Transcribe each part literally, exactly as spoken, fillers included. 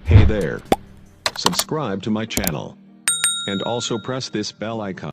Hey there. Subscribe to my channel. And also press this bell icon.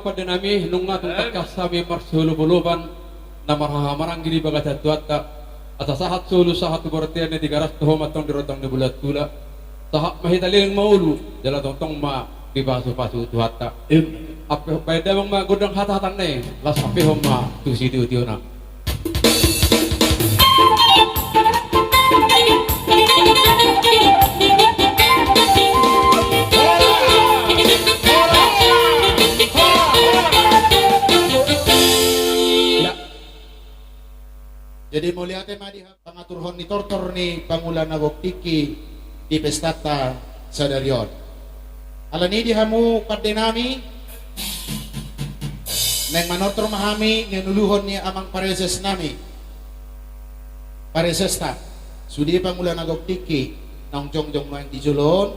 Pande nami, nunga tung tangkas hami marsiolopolopan na marhahamaranggi di bagasan Tuhanta. Asa sahat solu sahat tu bontean ni Tigaras, toho ma antong di rondang ni Bulan Tula. Sahat ma hita leleng mangolu, jala tongtong ma dipasupasu Tuhanta. Ape baen damang ma gondang hatahatana i, laos sapehon ma tu sitiotio na. Jadi mauliate ma di pangaturhon ni tortor ni pangula na gok tingki di pestanta sadari on. Alani i di hamu pande nami, naeng manortor ma hami niuluhon ni amang pareses nami, paresesta, sude pangula na gok tingki naung jongjong nuaeng di jolo on.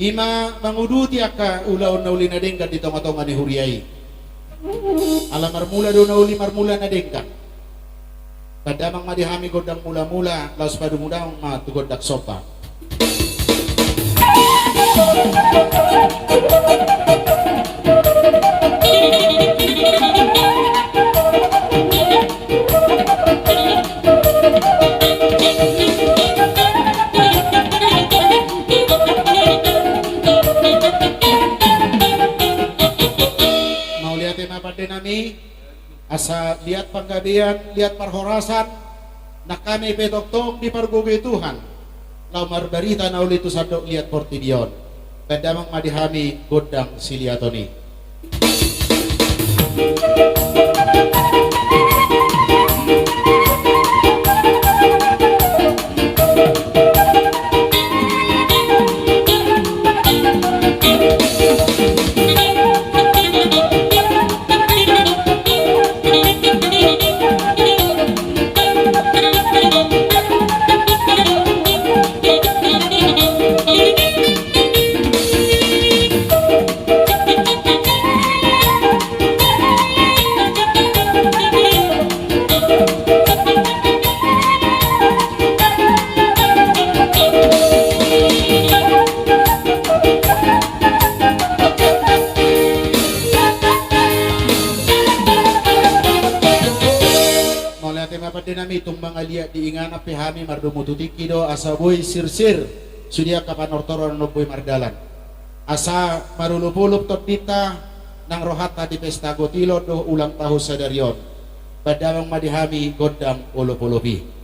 Ima manguduti angka ulaon na uli na denggan di tongatonga ni huria i. Ala marmula do na uli marmula na denggan. Baen damang ma di hami gondang mulamula, laos padumu damang ma tu gondang somba. Mauliate ma pande nami. Asa liat panggabean, liat parhorasan, nang hami pe tongtong dipargogoi Tuhan laho marbarita na uli tu sandok liat portibi on. Baen damang ma di hami gondang siliaton i. Mauliate ma pande nami, tung mangaliat di inganan pe hami mardomu tu tingki do asa boi sirsir sude angka panortoron na boi mardalan. Asa marolopolop tondinta nang rohanta di pesta gotilon dohot ulang tahun sadari on. Baen damang ma di hami gondang olopolop i.